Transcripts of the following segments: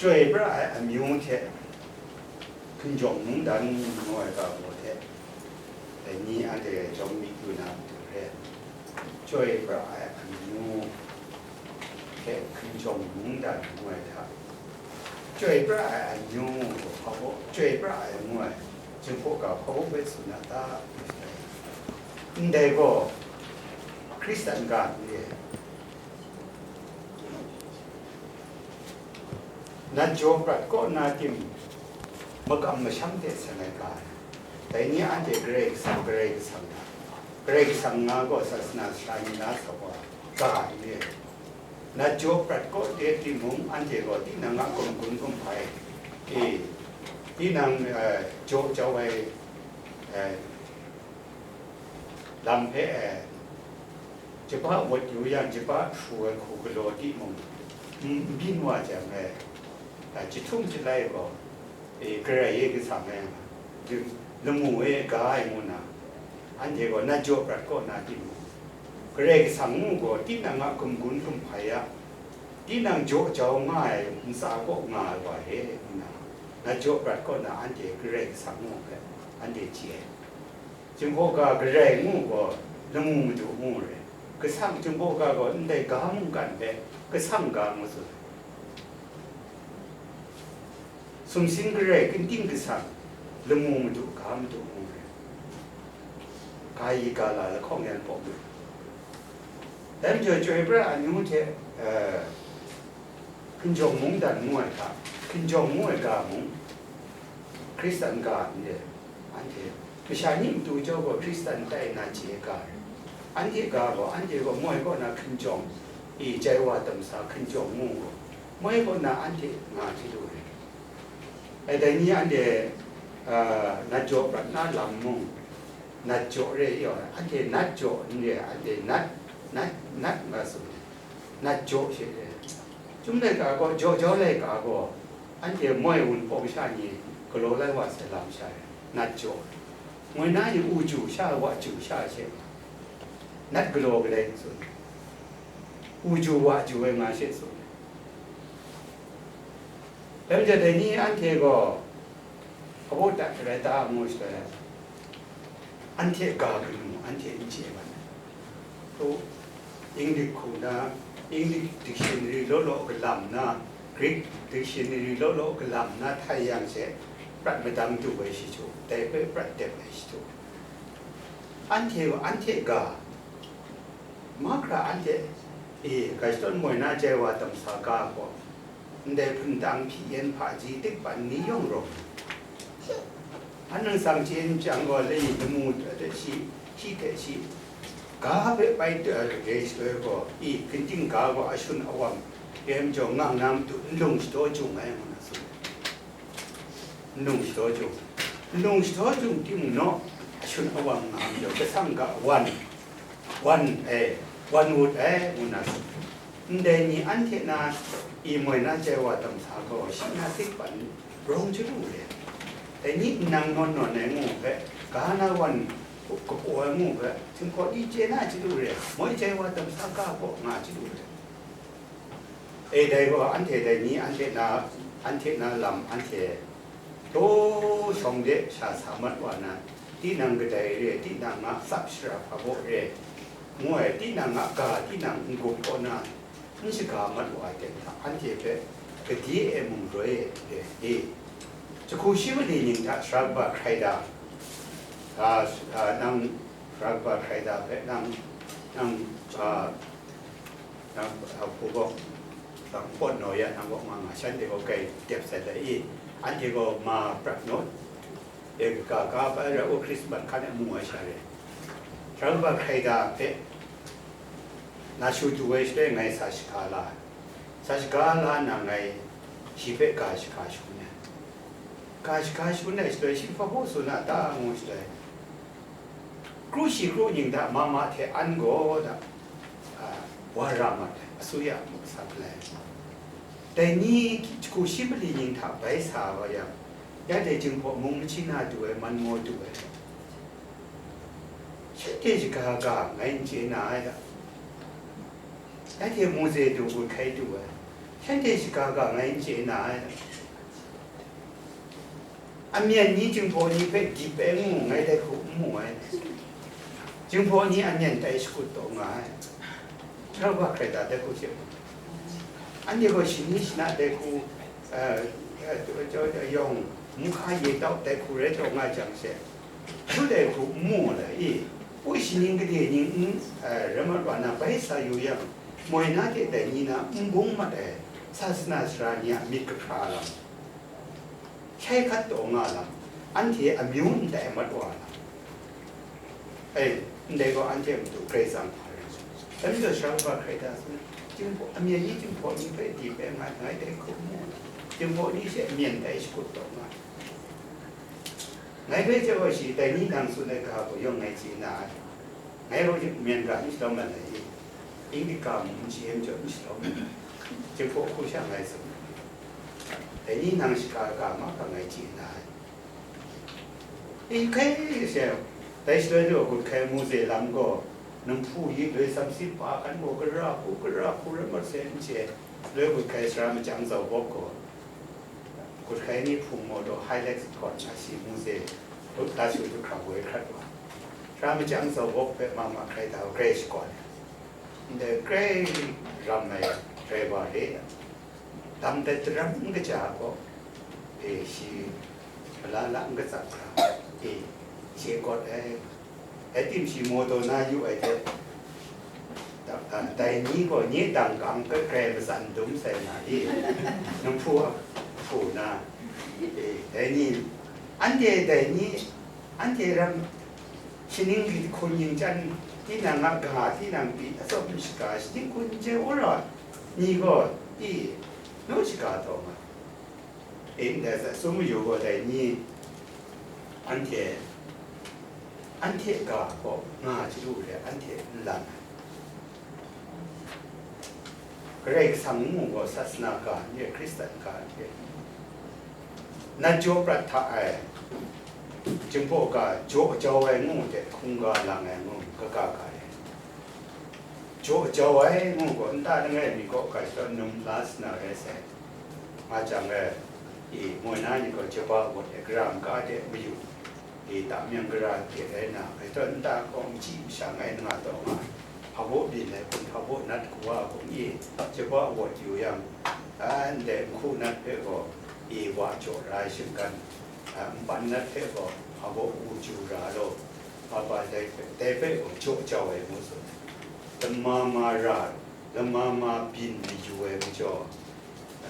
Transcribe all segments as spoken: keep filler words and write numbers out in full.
Chyoi pra ai amyu hte hkinjawng mungdan ngu ai ga gaw hte, dai ni anhte jawm myit yu na matu re. Chyoi pra ai amyu hte hkinjawng mungdan ngu ai hta, chyoi pra ai amyu gaw hpa baw, chyoi pra ai ngu ai, Jinghpaw ga hpa baw hpe tsun na ta? Ndai gaw Hkristan ga n re. Nat jaw prat kaw na tim, makam masham hte seng ai ga, dai ni anhte Karai Kasang, Karai Kasang, Karai Kasang nga gaw sasana sara ni na sa wa ga n re. Nat jaw prat kaw de timung, anhte gaw tinang a gumgun gumhpai, e, tinang, eh, jaw jau ai, eh, lam hpe, eh, jaba wat yu yang, jaba hpru ai hku galaw timung, n-, n byin wa jang, eh, eh, jahtum jalai gaw, e, Karai e Kasang e, lamu e ga ai ngu na, anhte gaw nat jaw prat kaw na timung, Karai Kasang ngu gaw tinang a gumgun gumhpai a, tinang jaw jau nga ai ntsa kaw nga ai wa e ngu na, nat jaw prat kaw na anhte Karai Kasang ngu hpe anhte chye ai. Jinghpaw ga Karai ngu gaw lamu madu ngu re. Kasang Jinghpaw ga gaw ndai ga mungkan hpe kasang ga ngu tsun ai. Sumsing Karai, Kingding Kasang, lamu madu, ga madu ngu re. Ga yi ga la lahkawng yan pawng re. Dai majaw, chyoi pra ai amyu hte, eh, hkinjawng mungdan ngu ai hta, hkinjawng ngu ai ga mung, Hkristan ga n re. Anhte, masha ni matu jau gaw Hkristan tai na chye ga ai. Anhte ga gaw, anhte gaw moi kaw na hkinjawng, i, jai wa tam sa hkinjawng ngu gaw, moi kaw na anhte nga hte lu ai. Ai dai ni anhte, a, nat jaw prat na lam mung, nat jaw re yaw ai, anhte nat jaw n re ai, anhte nat, nat, nat nga tsun ai, nat jaw she re. Chyum laika gaw, jaw jau laika gaw, anhte moi wunpawng sha ni galaw lai wa sai lam sha e, nat jaw. Moi na ni u ju sha, wa ju sha she, nat galaw kadai n tsun, u ju wa ju ai nga she tsun. Dai majaw dai ni anhte gaw, Hpa baw dat rai ta ngu shaloi, anhte ga kanu, anhte n chye mat ai. Hku, English hku na, English dictionary law law galam na, Greek dictionary law law galam na htai yang she, prat madang du ai shi htu, dai hpe prat dep ai shi htu. Anhte, anhte ga, mahkra anhte, e, ga shadawn moi na jai wa tam sa ga gaw, ndai hpun tang hpyi yen hpaji tikpan ni yawng rawng. Anang sang chye n chyang gaw, lai lamu hte shi, shi hte shi, ga hpe bai, eh, gade shaloi gaw, i, ginting ga gaw ashun awam, rai majaw ngang na matu nlung shadaw jung ai ngu na tsun ai. Nlung shadaw jung, nlung shadaw jung timung naw, ashun awam nga majaw, kasang ga wan, wan ai, wan wut ai, ngu na tsun. Ndai ni anhte na i moi na jai wa tam sa gaw, shi na tikpan rawng chyalu re. Dai ni nnang nawn nawn ai ngu hpe, ga na wan kapaw ai ngu hpe, Jinghpaw ni chye na chyalu re, moi jai wa tam sa ga gaw nga chyalu re. E, dai gaw anhte dai ni anhte na, anhte na lam anhte htaw shawng de sha sa mat wa na, tinang kadai re, tinang a tsap shara hpa baw re, ngu ai, tinang a ga, tinang n-gup kaw na, n shaga mat wa ai ten hta, anhte hpe gade ai mung roi e, e, e. Jahku shi mali ning hta sara kaba hkrai da, a, a, nang sara kaba hkrai da hpe nang, nang, a, nang, a, hku gaw, nang pawt naw ya, nang kaw nga nga, shanhte gaw kai dep sai lai i, anhte gaw ma prat naw, e, ga, ga bai ra u, Hkrismat hkan e mu ai sha re. Sara kaba hkrai da hpe, na shu du ai shaloi ngai sa shaga la ai. Sa shaga la nna ngai shi hpe ga shaga shangun ai. Ga shaga shangun ai shaloi, shi hpa baw tsun a ta ngu shaloi, kru shi kru ning hta ma ma hte an gaw da, a, wa ra mat ai, asuya muk sa galai. Dai ni jahku shi mali ning hta bai sa wa yang, ya dai Jinghpaw mung machyi na du ai, man maw du ai, shanhte shaga ga ngai n chye na ai da. Ya hte Mawshe du gut hkai du ai, Shanhte shaga ga ngai n chye na ai. Amyen ni Jinghpaw ni hpe dip ai ngu ngai dai hku n mu ai. Jinghpaw ni amyen tai shakut taw nga ai. Hkra hkrai da dai hku hte, anhte gaw shani shana dai hku, eh, eh, yawng, muhka ye tau dai hku rai taw nga jang she, hkru dai hku n mu ai i? Poi shaning gade ning n, eh, rai mat wa na bai sa yu yang, moi na hte dai ni na n bung mat ai sasana sara ni a myit kahkra lam, shai hkat taw nga lam, anhte amyu ndai mat wa lam, e, ndai gaw anhte a matu Karai Kasang hpa rai. Dai majaw sara hkra hkrai da sa, Jinghpaw, amyen ni Jinghpaw ni hpe dip ai ngai, ngai dai hku n mu ai. Jinghpaw ni she amyen tai shakut taw nga ai. Ngai hpe chye wa shi, dai ni nang tsun ai ga gaw yawng ngai chye na ai. Ngai gaw myen ga n shalawm ai, English ga mung n chye ai majaw n shalawm ai. Jinghpaw hku sha ngai tsun ai. Dai ni nang shaga ga ma ga ngai chye na ai. Hkai she, dai shaloi gaw gut hkai muse lam gaw, Namhpu yi loi sam sit pa kan gaw gara hku, gara hku rai mat se n chye, loi gut hkai sara machyang zau bawk gaw, gut hkai ni hpung maw daw, Hilux kawn a shi muse, lut la shu du hkra woi hkrat wa. Sara machyang zau bawk hpe ma ma hkrai da, grai shakawn ai. Ndai grai ram ai driver re, dam dat daram n kaja gaw, e, shi mala la n katsap hkra, e, chye kawt ai. Dai tim shi moto na yu ai hte, da-, a, dai ni gaw nye dang kang hpe grai matsan dum sai na i? Namhpu a hpu na, e, dai ni, anhte dai ni, anhte ram, shaning hkun ning chyan, tinang a ga, tinang pyi, atsawm shaga, shaning hkun chye wora ni gaw, i, nu shaga taw nga. E, ndai hta tsun mayu gaw, dai ni, anhte, anhte ga gaw nga chyalu re, anhte n lan ai. Karai Kasang ngu gaw sasana ga n re, Hkristan ga n re. Nat jaw prat hta ai, Jinghpaw ga jaw jau ai ngu hte hkungga lang ai ngu, kaga ga re. Jaw jau ai ngu gaw, nta langai mi kaw ga shadawn num la sa na rai sai. Nga jang e, i, moi na ni gaw jaba wat ai, gara maka de mayu, i, ta myang gara de rai na, bai tawn nta kaw machyi masha ngai nga taw nga, hpabaw byin ai hpun, hpabaw nat kawa hpun, i, jaba wat yu yang, a, ndai nhku nat hpe gaw, i, wa jaw ra ai shinggan, a, npan nat hpe gaw, hpabaw u ju ra law, Hpa dai hpe, dai hpe gaw jaw jau ai ngu tsun ai. Lama ma ra, lama ma byin mayu ai majaw,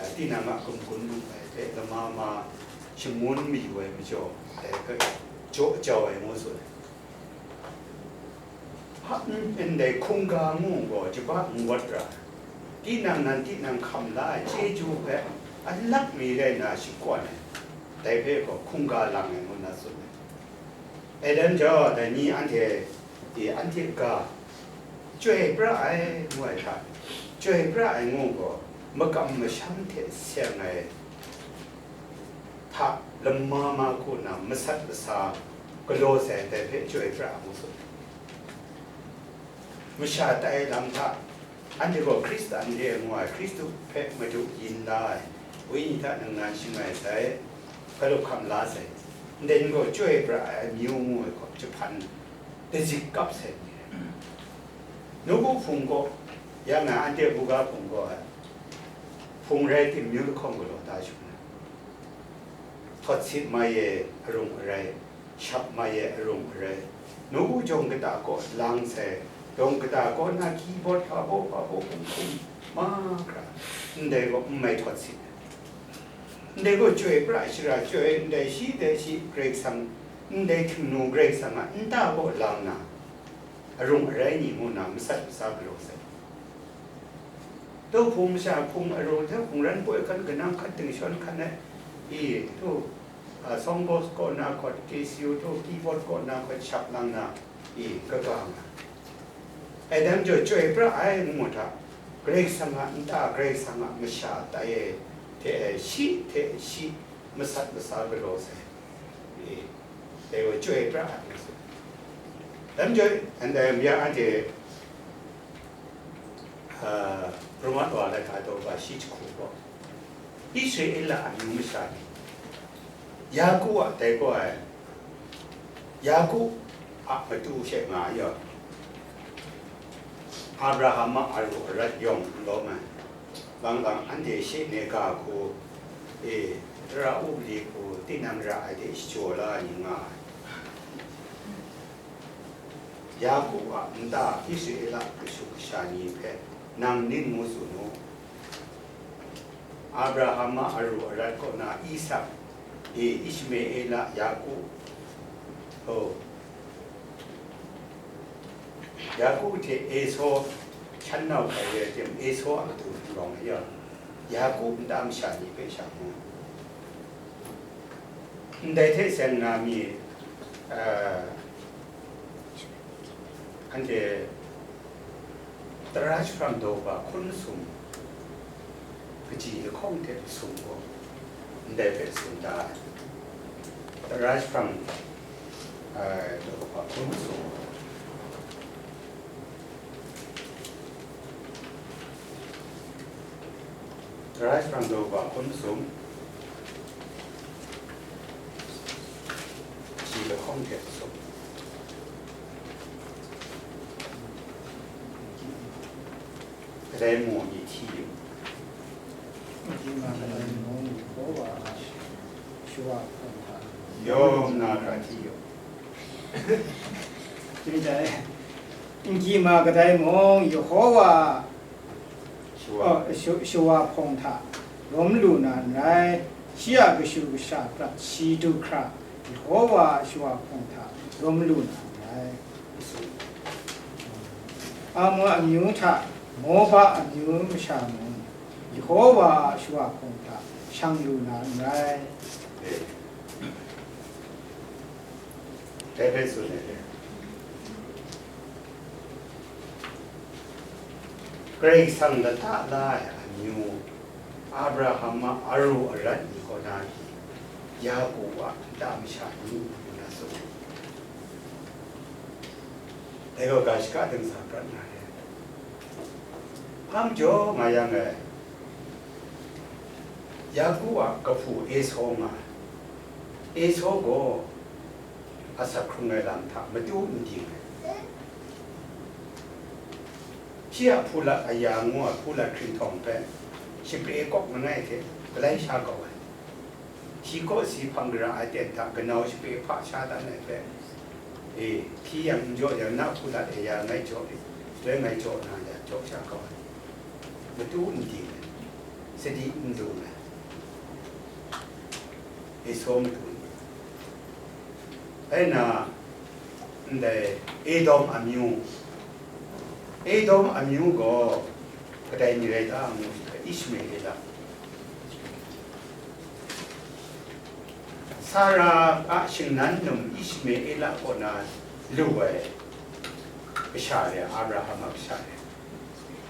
eh, tinang a gun gun lu ai hpe lama ma shangun mayu ai majaw, dai hpe jaw jau ai ngu tsun ai. Hpa n, ndai hkungga ngu gaw jaba n wat ra, tinang nan tinang hkam la ai chyeju hpe alak mi rai na shakawn ai, dai hpe gaw hkungga lang ai ngu na tsun ai. Adam jaw dai ni anhte, i, anhte ga chyoi pra ai ngu ai hta, chyoi pra ai ngu gaw, makam masham hte seng ai hta lama ma hku na masat masa galaw sai dai hpe chyoi pra ai ngu tsun. Masha tai lam hta, anhte gaw Hkristan re ai ngu ai, Hkristu hpe Madu yin la ai, Wenyi hta ningnan shangai sai, hkrup hkam la sai, ndai ni gaw chyoi pra ai amyu ngu ai gaw, jahpan dazik kap sai ni rai. Nawku Hpung gaw, ya nga, anhte buga hpung gaw, hpung rai timung lahkawng galaw da shu na, htawt sit mai e arung arai, shap mai e arung arai, nawku jawng kata kaw lang sai, jawng kata kaw na keyboard hpa baw hpa baw hkum hkum mahkra, ndai gaw n mai htawt sit ai. Ndai gaw chyoi pra shara chyoi, ndai shi dai shi Karai Kasang, ndai htingnu Karai Kasang a nta kaw lang na, arung arai ni ngu na masat masa galaw sai. Daw hpung masha hpung arung hte hpung ran poi hkan kanang hkan ting shawn hkan ai, i, tu, a, songbox kaw na hkawt, K C U tu, keyboard kaw na hkawt shap lang na, i, kaga nga. Adam jaw chyoi pra ai ngu hta, Karai Kasang a nta, Karai Kasang a masha tai ai hte ai shi hte shi masat masa galaw sai. I, dai gaw chyoi pra ai ngu tsun. Dam joi, anhte, ya anhte, Prumat wa laika daw ga shi jahku gaw, Israela amyu masha ni, Yaku a dai gaw ai, Yaku a matu she nga ai yaw, Abraham a aru arat yawng n lawm ai, bang bang anhte she ne ga hku, e, tara ubli hku tinang ra ai de shajaw la ai ni nga ai. Yaku a nta Israela kashu kasha ni hpe nang ning ngu tsun u. Abraham a aru arat kaw na Isak, e, Ishmaela, Yaku, oh, Yaku hte Esau, shan nau hkrai re ai tim, Esau a matu n rawng ai yang, Yaku nta masha ni hpe sha mu. Ndai hte seng na mi, eh, anhte tara jahprang daw ga hkun masum, kaji lahkawng hte masum gaw ndai hpe tsun da ai. Tara jahprang, eh, daw ga hkun masum. Tara jahprang daw ga hkun masum, shi lahkawng hte masum. Kadai mung ni hti yu. Yawng na hkra hti yu. N G ma kadai mung Yehowa, shawa, oh, shu-, shawa hpawng hta lawm lu na n rai, shi a kashu kasha prat shi du hkra, Yehowa shawa hpawng hta lawm lu na n rai. Amun amyu hta Moba amyu masha mung, Yehowa shawa hpawng hta shang lu na n rai. Dai hpe tsun ai re. Karai Kasang lata la ai amyu, Abraham a aru arat ni kaw na pyi, Yaku a nta masha ni ngu na tsun ai. Dai gaw ga shaka dingsa prat na re. Hpa majaw nga yang e, Yaku a kahpu Esau nga ai. Esau gaw asak hkrung ai lam hta matu n ding ai. Shi a hpulat aya ngu ai hpulat hkringhtawng hpe shapre kawk langai hte galai sha kau ai. Shi kaw si hpang gara ai ten hta kanau shapre hpa sha dan ai hpe, e, hpyi yang n jaw yang, na hpulat aya ngai jaw rit, shaloi ngai jaw na ya jaw sha kau ai. Matu n ding ai, sadi n lung ai, Esau matu n ding ai. Rai nna, ndai Edom amyu, Edom amyu gaw kadai ni rai ta ngu, Ishmaela. Sara a shingnan num Ishmaela kaw na lu ai kasha re, Abraham a kasha re.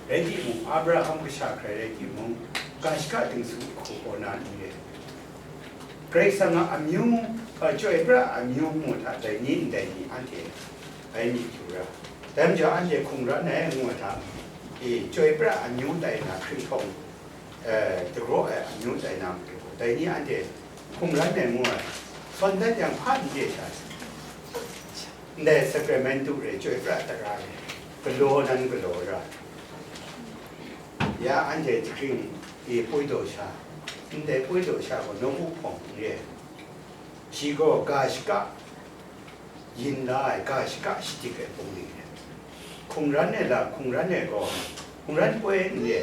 Rai timung, Abraham kasha hkrai rai timung, ga shaka dingsu hku kaw na n re. Karai Kasang a amyu, a, chyoi pra amyu ngu hta dai ni ndai ni anhte bai myit yu ra. Dai majaw anhte hkungran ai ngu ai hta, e, chyoi pra amyu tai na hkringhkawng, e, dagraw ai amyu tai na matu, dai ni anhte hkungran ai ngu ai, sawn dat yang hpa n chye sha. Ndai Sacramento re, chyoi pra tara re, galaw nan galaw ra. Ya anhte jahkring e poi daw sha, ndai poi daw sha gaw nawku hpawng n re. Shi gaw ga shaka yin la ai, ga shaka shadik ai bungli re. Hkungran ai la, hkungran ai gaw, hkungran poi n re.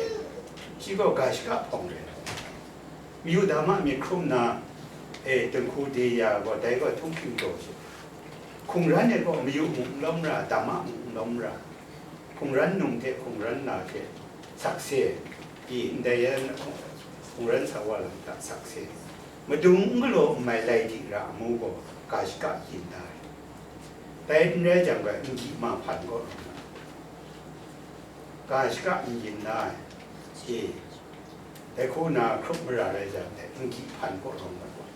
Shi gaw ga shaka hpawng re. Mayu dama myit hkrum na, e, dinghku de ya gaw, dai gaw htunghking taw shi. Hkungran ai gaw mayu mung n lawm ra, dama mung n lawm ra, hkungran num hte hkungran na hte sakse, i ndai yan hkungran sa wa lam hta sakse, madung n galaw n mai lai di ra amu gaw, ga shaka yin da ai. Dai n rai jang gaw, n gyi ma hpan kaw rawng na, ga shaka n yin na ai, e, dai hku na hkrup mara rai jang, dai n gyi hpan kaw rawng na gaw.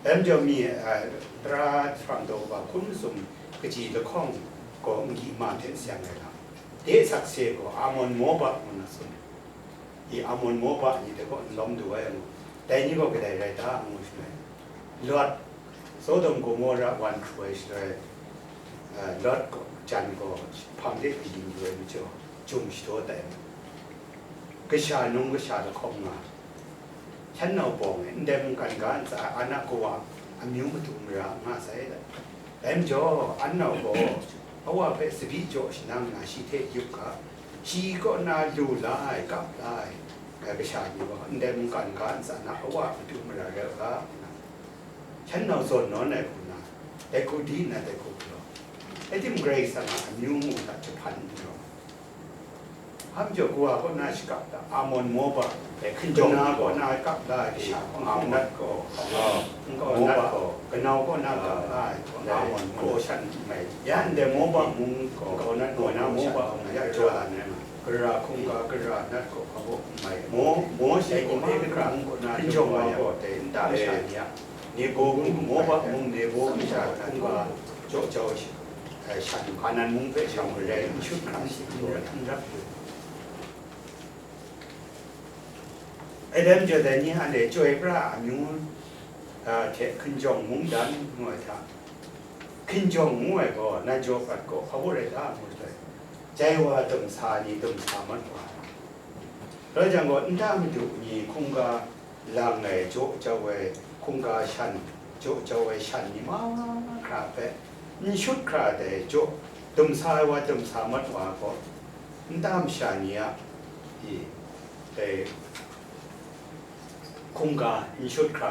Dai majaw mi, a, tara jahprang daw ga hkun masum kaji lahkawng gaw n gyi ma hte seng ai lam. De sakse gaw Amon Moba ngu na tsun. I Amon Moba ni hte kaw n lawm du ai ngu, dai ni gaw kadai rai ta ngu shaloi, Lot, Sodom Gomora wan hkru ai shaloi, eh, Lot gaw, jan gaw hpang de kayin yu ai majaw, jum shadaw tai ai. Kasha nung kasha lahkawng nga, hpyan nau bawng e, ndai mungkan ga ntsa ai a na kawa amyu matu mara nga sai. Dai majaw, an nau gaw, a wa hpe tsabyi jaw shanang nna shi hte yup ga, shi kaw na lu la ai, kap la ai, eh, kasha ni gaw, ndai mungkan ga ntsa na a wa matu mara rai u ga, nna, hpyan nau zawn nawn ai hku na, dai hku di nna dai hku galaw. Rai tim, Karai Kasang a amyu mung hta jahpan n rawng. Hpa majaw, kawa kaw na shakap ta, Amon Moba, hpyan nau kaw na kap la ai kasha, Amon nat gaw, Moba, kanau kaw na kap la ai, Amon gaw shan n mai. Ya ndai Moba mung gaw, nkau nat gaw na Moba mung ya jaw la na nga, gara hkungga gara nat gaw hpa baw n mai. Mo, Mawshe gaw e gara mung kaw na hpyan nau wa gaw, dai nta masha ni a, Nebo mung, Moba mung, Nebo masha hkungga jaw jau shi. Ai, shan Kanan mung hpe shang marai n shut hkra shi n rap, n rap lu. Ai, dai majaw, dai ni anhte chyoi pra amyu, a, hte hkinjawng mungdan ngu ai hta, hkinjawng ngu ai gaw, na jaw prat gaw hpa baw rai ta ngu ai, jai wa dum sa ni dum sa mat wa ai. Rai jang gaw, nta madu ni hkungga lang ai, jaw jau ai hkungga shan, jaw jau ai shan ni mahkra hpe n shut hkra dai jaw, dum sa ai wa dum sa mat wa gaw, nta masha ni a, i, dai hkungga n shut hkra.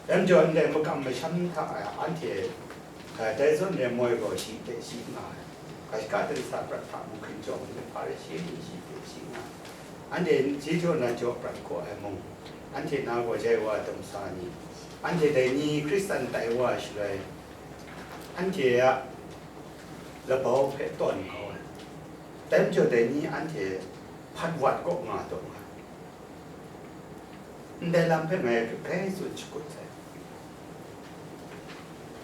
Dai majaw, ndai makam masham hta e anhte, eh, dai zawn re moi gaw shi hte shi nga ai, ga shaka ten sa prat hta mung hkinjawng ni, Hparishe ni shi hte shi nga ai. Anhte chyeju na jaw prat gaw ai mung, anhte na gaw jai wa dum sa ni, anhte dai ni Hkristan tai wa shaloi, anhte a labau hpe tawn kau ai. Dai majaw, dai ni anhte hpat wat kaw nga taw nga ai. Ndai lam hpe ngai grai tsun shakut sai.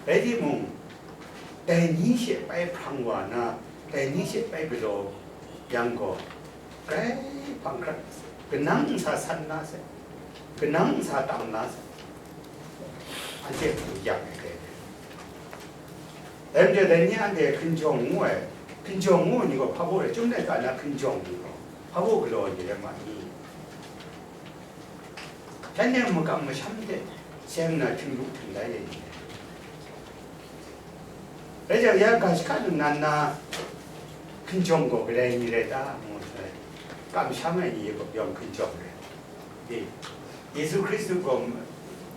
Rai timung, dai ni she bai hprang wa na, dai ni she bai galaw yang gaw, grai hpang hkrat, kanang nsa san na sai, kanang nsa tam na sai, anhte hku yak ai dai. Dai majaw, dai ni anhte hkinjawng ngu ai, hkinjawng ngu ai ni gaw hpa baw rai, chyum laika na hkinjawng ni gaw hpa baw galaw ai ni rai ma ni? Shanhte makam masham hte seng na htinglu htinglai ai ni. Rai jang, ya ga shaka ningnan na hkinjawng gaw kadai ni rai ta? Ngu sai, kamsham ai ni yawng hkinjawng rai. E, Yesu Hkristu gaw,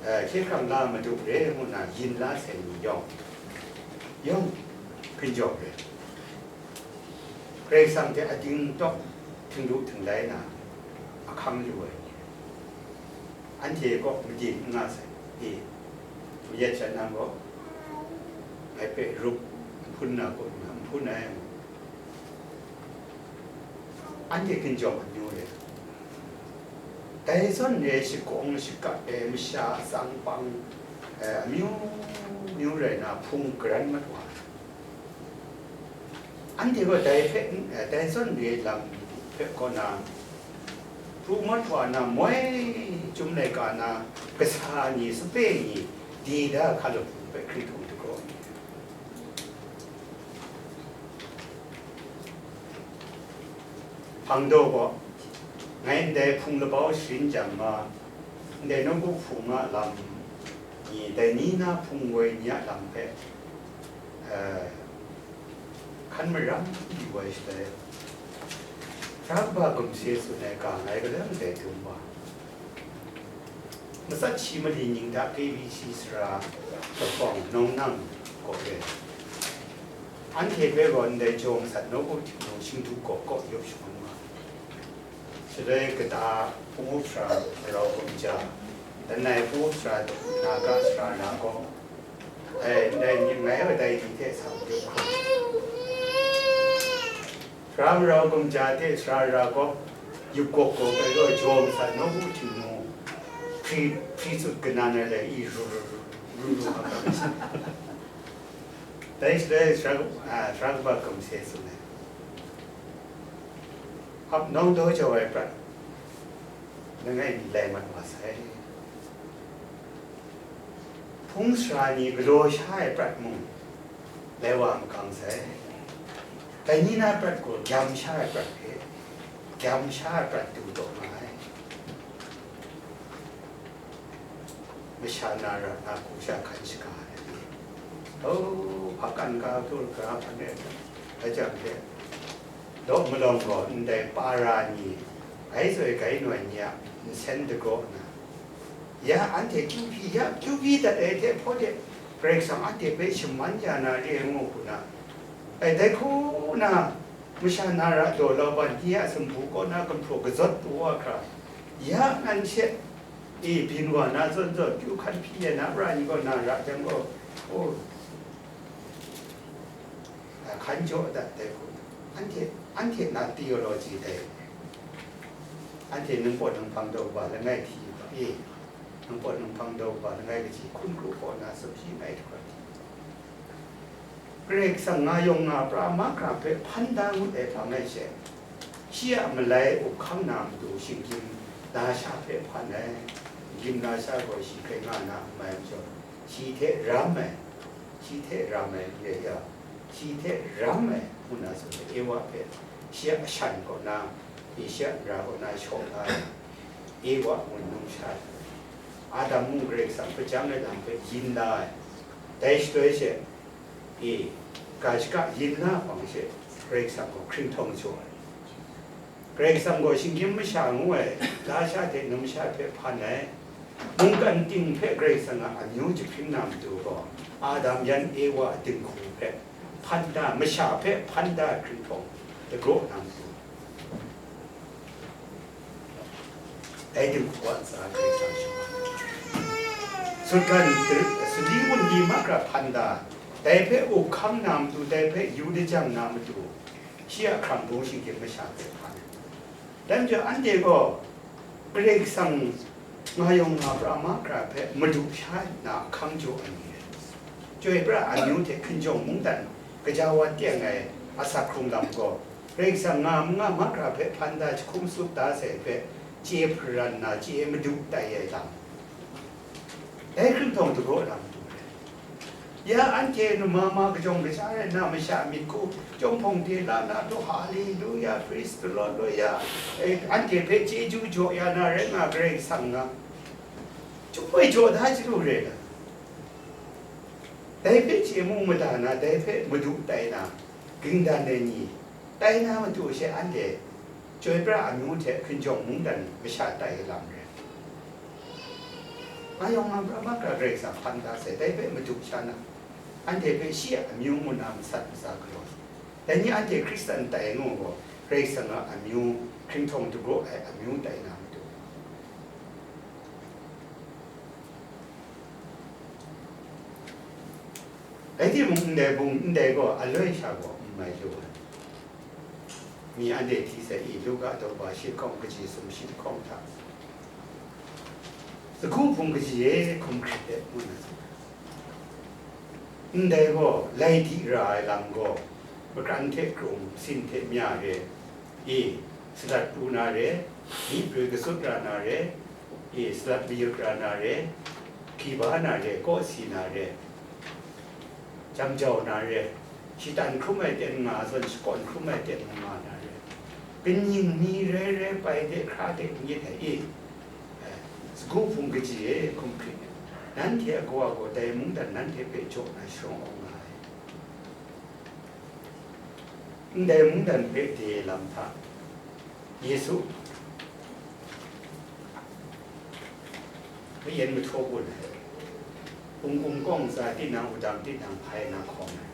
eh, hkye hkrang la Madu re ngu na yin la sai ni yawng, yawng hkinjawng rai. Karai Kasang hte ading tawk htinglu htinglai na ahkang lu ai ni, anhte kaw made n nga sai. E, mayat sha nang gaw, ngai hpe rup n hpun na kaw nna n hpun ai, anhte hkinjawng amyu re. Dai zawn re shakawng shakap e masha atsang pang, eh, amyu myu rai na hpung garan mat wa ai. Anhte gaw dai hpe, eh, dai zawn re lam hpe kaw na, pru mat wa na moi, chyum laika na kasa ni, sape ni, di da hkalup hpe hkrit hkrum dagraw ai. Hpang daw gaw, ngai ndai hpung labau sharin jang ma, ndai nawku hpung a lam ni, dai ni na hpung woi ni a lam hpe, eh, hkan maram yu ai shaloi, Hkra kaba gumhpraw tsun ai ga ngai galang dai dum wa, matsat shi mali ning hta K B C sara lahkawng nawng nang kaw re. Anhte hpe gaw ndai jaw masat nawku htingnu shingtu kaw kaw yup shangun nga. Shaloi kata hpung up sara marau gumja, lanai hpung up sara, naga sara na gaw, ai, ndai myit ngai wa dai ni hte sa yup hkrum. Sara marau gumja hte sara ra gaw, yup gawk gawk ai gaw, jaw masat nawku htingnu, hpri, hpri tsut kanan ai lai i ru ru ru, ru ru hkam hkam ai sa. Dai shaloi sara, a, sara kaba kamse tsun ai, hap nawng daw jau ai prat langai mi lai mat wa sai. Hpung sara ni galaw sha ai prat mung lai wa makang sai. Dai ni na prat gaw gyam sha ai prat hpe, gyam sha ai prat du taw nga ai. Masha na ra na hku sha hkan shaga ai. Oh, hpa kan ga tur ga hpan rai ai jang hte, law malawng gaw ndai para ni, ai soi gai noi ni a nsen dagraw nna, ya anhte kyu hpyi, ya kyu hpyi dat ai hte hpaw de, Karai Kasang anhte hpe shaman ya na re ai ngu hku na, ai dai hku na, masha na ra daw lau ban ni a sumpu kaw na gumhpraw kazawt pru wa hkra, ya ngan she, e, byin wa na zawn zawn, kyu hkan hpyi ai na pra ni gaw na ra jang gaw, oh, a, hkan jaw dat dai hku, anhte, anhte na theology dai, anhte ningpawt ninghpang daw ba langai hti hkra, e, ningpawt ninghpang daw ba langai kaji hkun kru kaw na sumshi ngai hkra hti. Karai Kasang nga yawng nga pra mahkra hpe hpan da ngut ai hpang ai she, shi a malai up hkang na matu shinggyim lasha hpe hpan ai. Shinggyim lasha gaw shi hkrai nga na n mai majaw, shi hte ram ai, shi hte ram ai n re ya, shi hte ram ai ngu na tsun ai Ewa hpe, shi a shan kaw na, Esia nra kaw na shaw da ai, Ewa ngun numsha ai. Adam mung Karai Kasang hpajang ai lam hpe yin la ai. Dai shaloi she, e, ga shaka yin la hpang she, Karai Kasang gaw hkringhtawng jaw ai. Karai Kasang gaw shinggyim masha ngu ai lasha hte numsha hpe hpan ai. Mungkan ting hpe Karai Kasang a amyu jahpring na matu gaw, Adam yan Ewa a dinghku hpe hpan da, masha hpe hpan da ai hkringhtawng dagraw na matu. Dai dinghku a ntsa Karai Kasang shaman. Sutgan, sadi wunli mahkra hpan da, dai hpe up hkang na matu, dai hpe yu lajang na matu, shi a hkrang bung shinggyim masha hpe hpan. Dai majaw, anhte gaw Karai Kasang nga yawng nga pra mahkra hpe madu sha nna hkang jaw ai ni rai. Chyoi pra ai amyu hte hkinjawng mungdan kaja wa teng ai asak hkrung lam gaw, Karai Kasang nga n nga mahkra hpe hpan da jahkum tsup da sai hpe chye hparan nna chye madu tai ai lam, dai hkringhtawng dagraw na matu rai. Ya anhte numama kajawng kasha rai nna, masha myit hku chyawm hpawng de la na, du, Haleluya, praise the Lord, Lord, ya, eh, anhte hpe chyeju jaw ya na rai nga, Karai Kasang nga, chyum ai jaw da chyalu re ai. Dai hpe chye mu mada na, dai hpe madu tai na, ging dan ai ni, tai na matu she anhte chyoi pra amyu hte hkinjawng mungdan masha tai ai lam rai. Nga yawng nga pra mahkra Karai Kasang hpan da sai, dai hpe madu sha na, anhte hpe shi a amyu ngu na masat masa galaw. Dai ni anhte Hkristan tai ngu gaw, Karai Kasang a amyu, hkringhtawng dagraw ai amyu tai na matu. Rai timung, ndai bung ndai gaw aloi sha gaw n mai lu ai. Mi anhte hti sai i, Luka daw ba shi hkawng kaji sumshi lahkawng hta, sagu hpung kaji e hkum hkrit let ngu na, ndai gaw lai di ra ai lam gaw, makran hte krung, sin hte mya re, e, salat pru na re, myi prwi kasut ra na re, e, salat mayut ra na re, hkriba na re, kawsi na re, jam jau na re, shatan hkrum ai ten nga zawn, shakawn hkrum ai ten nga na re, kaning mi re re pai de hkra de n yet ai e, e, sagu hpung kaji e hkum hkrit, nanhte a kawa gaw dai mungdan nanhte hpe jaw na sharawng awng nga ai. Ndai mungdan hpe de lam hta, Yesu mayen mahtaw gun ai, hpung kum kawng ntsa tinang, wudang tinang hpai na hkawm ai,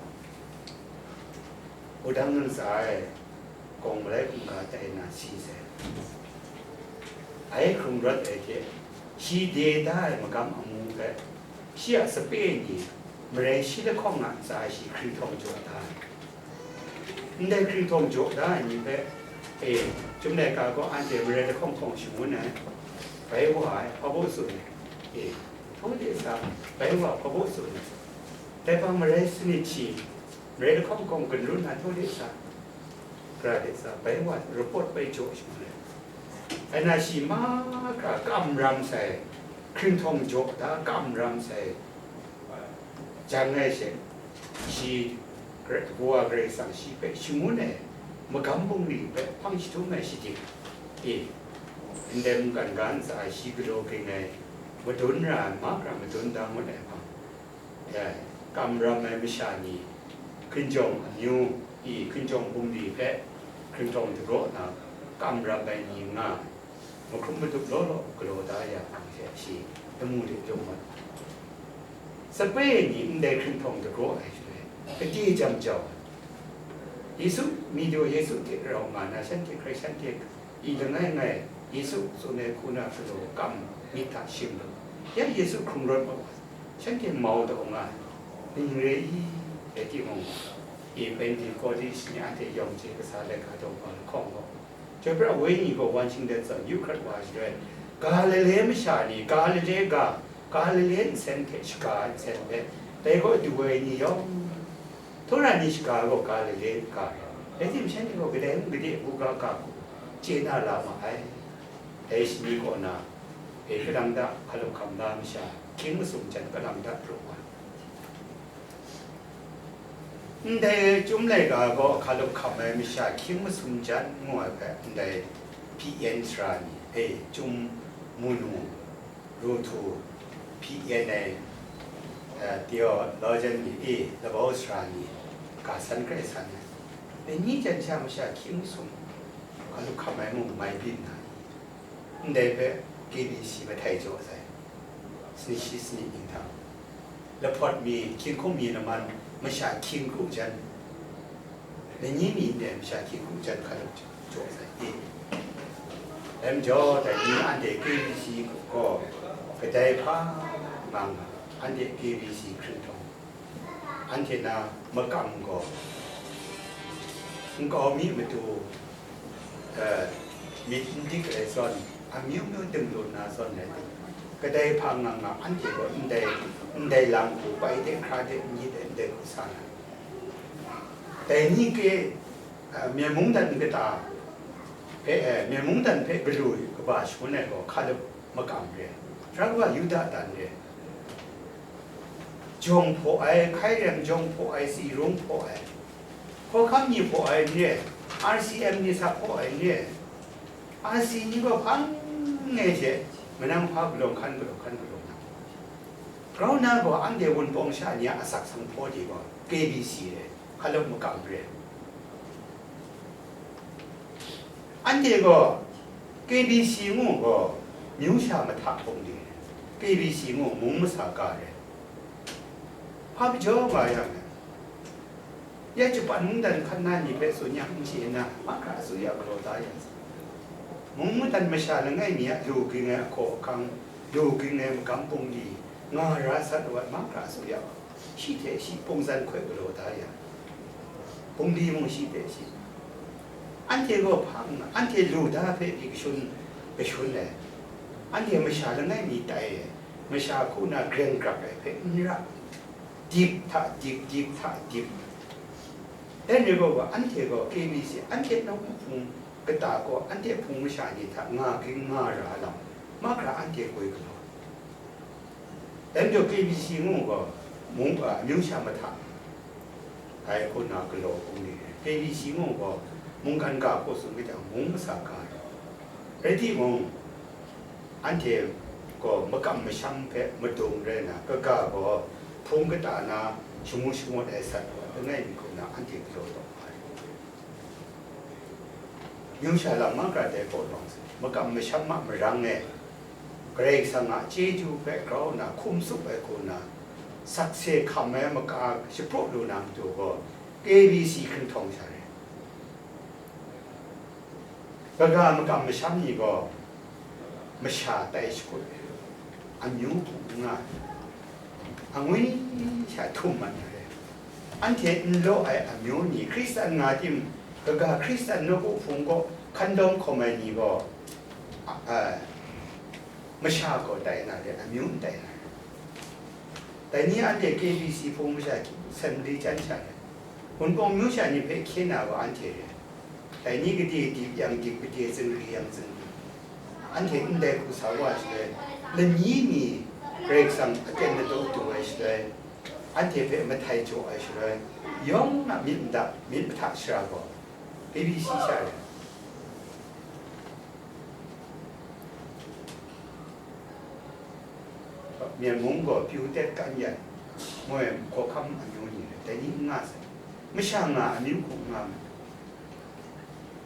wudang ntsa e kawng malai hkungga tai na si sai. Ai hkrung rawt ai hte, shi de da ai magam amu hpe, shi a sape ni, marai shi lahkawng a ntsa shi hkringhtawng jaw da ai. Ndai hkringhtawng jaw da ai ni hpe, e, Chyum laika gaw anhte marai lahkawng hkawng shangun ai, bai wa ai, hpa baw tsun ai, e, hpung de sa, bai wa hpa baw tsun ai, dai hpang marai sanit shi, Rai lahkawng kawng gun run na htaw de sa, gara de sa, bai wa report bai jaw shangun ai. Ai na shi mahkra kam ram sai, hkringhtawng jaw da kam ram sai, jang ai she, shi, Karai, Kawa Karai Kasang shi hpe shangun ai, magam bungli hpe hpang jahtum ai shading, e, ndai mungkan ga ntsa ai shi galaw ging ai, madun ra ai, mahkra madun da ngut ai hpang, e, kam ram ai masha ni, hkinjawng amyu, i, hkinjawng bungli hpe hkringhtawng dagraw na kam ram ai ni nga ai, mahkrum madup law law galaw da ya hpang she shi lamu de lung mat ai. Sape ni ndai hkringhtawng dagraw ai shaloi, kade jam jau ai. Yesu, mi daw Yesu hte rau nga na, shanhte hkrai shanhte i langai ngai, Yesu tsun ai hku na galaw kam myit hta shim lu. Ya Yesu hkrung rawt mat wa, shanhte mau taw nga ai, ning re i? Rai timung, i Pentekote ni anhte yawng hte kasa laika daw wa lahkawng gaw, Chyoi pra ai wenyi gaw wan shinglet zawn, yu hkrat wa ai shaloi, Galile masha ni, Galile ga, Galile nsen hte shaga ai nsen hpe, dai gaw du ai ni yawng, Htura ni shaga gaw Galile ga, rai timung, shanhte gaw kadai mung gade buga ga hku chye na la ma ai. Dai shani kaw na, e, kadang da hkalup hkam na masha, hkying masum jan kadang da pru wa. Ndai Chyum Laika gaw hkalup hkam ai masha hkying masum jan ngu ai hpe, ndai P N sara ni, e, Chyum Munu, Ruhtu, P N ai, eh, theologian ni, e, labau sara ni, ga san hkrai san ai. Dai ni jan sha masha hkying masum hkalup hkam ai mung mai byin na, ndai hpe K B C mahtai jaw sai, sani shi sani ning hta. Lahpawt mi, hkying hkum mi laman masha hkying kru jan, lani mi ndai masha hkying kru jan hkalup jaw sai i? Dai majaw, dai ni anhte K B C gaw kadai hpa nga nga, anhte K B C hkringhtawng, anhte na makam gaw nkau mi matu, eh, myit n dik ai zawn, amyu myu dinglu na zawn rai, kadai hpa nga nga, anhte gaw ndai, ndai lang hku, bai de, hkra de, n myit de, ndai hku sa na. Dai ni ke, eh, Myen mungdan kata hpe, eh, Myen mungdan hpe galu kaba shangun ai gaw hkalup makam re, hkra kaba Yuda dan re, jawng hpaw ai, hkai rem jawng hpaw ai, tsi rung hpaw ai, hkawhkam ni hpaw ai n re, R C M ni sa hpaw ai n re, R C ni gaw hpang e she, manang hpa galaw hkan, galaw hkan, galaw na. Grau na gaw anhte Wunpawng sha ni a asak sanghpaw de gaw K B C re, hkalup makam re. Anhte gaw K B C ngu gaw myu sha mahta hpung de, K B C ngu mung masa ga re. Hpa majaw nga yang, ya Japan mungdan hkan na ni hpe tsun yang n chye na, mahkra a tsu ya galaw da yang, mung madan masha langai mi a lu ging ai ahkaw ahkang, lu ging ai magam bungli, nga ra sat wa ai mahkra a tsu ya, shi hte shi pungzan hkoi galaw da ya, bungli mung shi hte shi, anhte gaw hpang, anhte lu da hpe pyi kashun, kashun ai, anhte masha langai mi tai ai, masha hku na greng grak ai hpe n ra, dip hta dip, dip hta dip. Dai ni gaw, anhte gaw K B C, anhte nawku hpung kata gaw, anhte hpung masha ni hta nga ging nga ra lam, mahkra anhte goi galaw. Dai majaw K B C ngu gaw, mung, a, amyu sha mahta ai hku na galaw hpung ni, K B C ngu gaw, mungkan ga hku tsun ga jang, mung masa ga. Rai timung, anhte gaw makam masham hpe madung rai na, kaga gaw hpung kata na shamu shangut ai sat gaw langai mi hku na anhte galaw taw ai. Myu sha lam mahkra dai kaw lawng se, makam masham a marang e, Karai Kasang a chyeju hpe grau nna hkum tsup ai hku nna, sakse hkam ai maka shapraw lu na matu gaw, K B C hkrinhtawng sha re. Kaga makam masham ni gaw masha tai shakut, amyu hpung n nga, angwi sha htum mat na re. Anhte n law ai amyu ni, Hkristan nga tim, kaga Hkristan nawku hpung kaw hkan dawm hkawm ai ni gaw, a, a, masha gaw tai na re, amyu n tai na re. Dai ni anhte K B C hpung masha hkying, Assembly chyan sha re. Hkungpawng myu sha ni hpe hkye na wa anhte re. Dai ni gade dip yang dip, gade zingri yang zingri. Anhte ndai hku sa wa shaloi, lani mi Karai Kasang aten ladaw du ai shaloi, anhte hpe mahtai jaw ai shaloi, yawng a myit madat, myit mahta shara gaw, B B C sha re. Myen mung gaw pyu tet kan yan, moi hkawhkam amyu ni rai, dai ni n nga sai. Masha nga amyu hku n nga ma.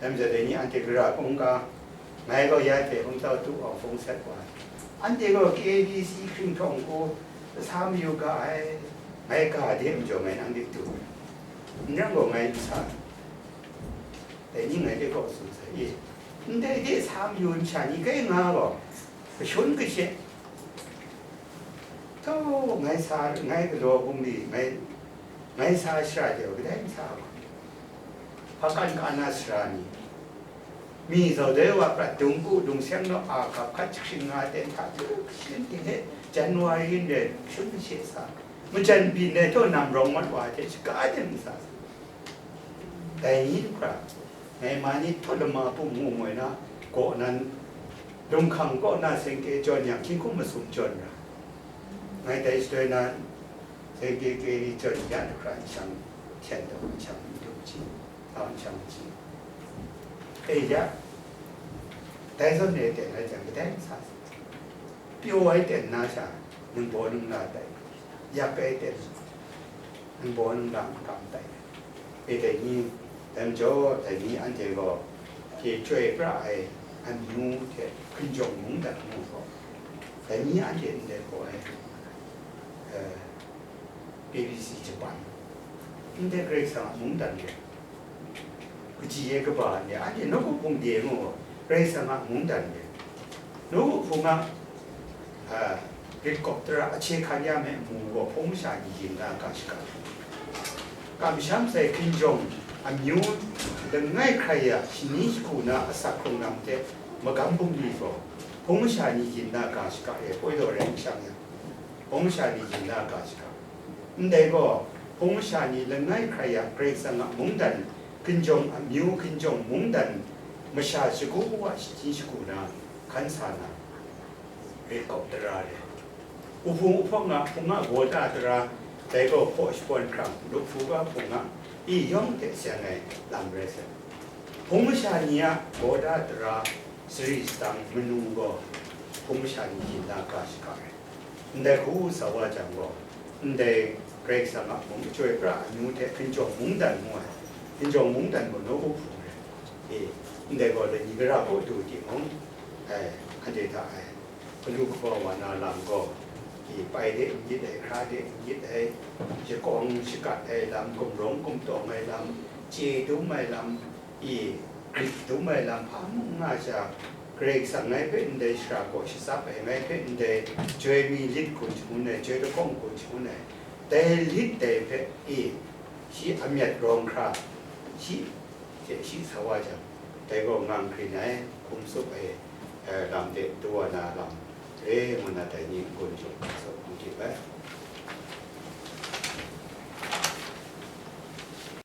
Dai majaw dai ni anhte gara kungka, ngai gaw ya hte hung tau tu awng hpung sat wa ai. Anhte gaw K B C hkringhtawng hku sa mayu ga ai, ngai ga de majaw ngai nang de du ai. N rai gaw ngai n sa ai. Dai ni ngai de kaw tsun sai, i, ndai de sa mayu masha ni kai nga gaw, kashun kashe, tau ngai sa, ngai galaw bungli, ngai, ngai sa shara de gaw, kadai n sa gaw, hpakan ka na sara ni, mi zaudai wa prat dung ku, dung seng naw a gap hkat jahkring nga ten hta tu kashin ting he, January n rai, kashun kashe sa, majan byin ai taw, nam rawng mat wa hte shaga de n sa. Dai ni hkra, ngai ma ni htaw lama pum mu moi na, kaw nan, lunghkang kaw na sengke jawn yang, hkying hkum masum jawn ra. Ngai dai shaloi na, sengke ke ni jawn ya hkra, nshang hten taw, nshang n dum ji, tau nshang ji. E ya, dai zawn e ten ai jang, kadai n sa sa. Pyaw ai ten na sha, ningbaw ningla tai, yak ai ten, ningbaw ningla makam tai. E dai ni, dai majaw, dai ni anhte gaw, hkye chyoi pra ai amyu hte hkinjawng mungdan ngu gaw, dai ni anhte ndai hkaw ai, eh, K B C Japan, ndai Karai Kasang a mungdan re. Kaji e kaba ni, anhte nawku hpung de ngu, Karai Kasang a mungdan re. Nawku hpung a, a, rit kawp tara, ahkye hkan ya me mu gaw, hpung masha ni yin na ga shaga. Kamsham sai hkinjawng amyu langai hkrai ya, shani shagu na asak hkrung lam hte magam bungli gaw, hpung masha ni yin na ga shaga e, koi law rai n shang yang, hpung masha ni yin na ga shaga. Ndai gaw, hpung masha ni langai hkrai ya, Karai Kasang a mungdan, hkinjawng amyu, hkinjawng mungdan, masha shagu wa shachyen shagu na, hkan sa na, rit kawp tara re. Uhpung uhpawng a hpung a gaw da tara, dai gaw hpaw shapawn hkrang, luk hpu ga hpung a, i yawng hte seng ai lam rai sai. Hpung masha ni a gaw da tara, sari sadang manu gaw, hpung masha ni yin na ga shaga rai. Ndai hku sa wa jang gaw, ndai Karai Kasang a mung chyoi pra amyu hte hkinjawng mungdan ngu ai, hkinjawng mungdan gaw nawku hpung rai. E, ndai gaw lani gara kaw du timung, ai, anhte hta ai, galu kaba wa na lam gaw, e, pai de n myit ai, hkra de n myit ai, shakawng shakat ai lam, gumrawng gumtawng ai lam, chye dum ai lam, i, grip dum ai lam hpa mung n nga sha, Karai Kasang ngai hpe ndai shara kaw shatsap ai, ngai hpe ndai joi mi lit gun shangun ai, joi lahkawng gun shangun ai, dai lit dai hpe, i, shi a myat rawng hkra, shi hte shi sa wa jang, dai gaw ngang hkrin ai, hkum tsup ai, eh, lam de du wa na lam re ngu na, dai ni n-gun chyum tsup n dip ai.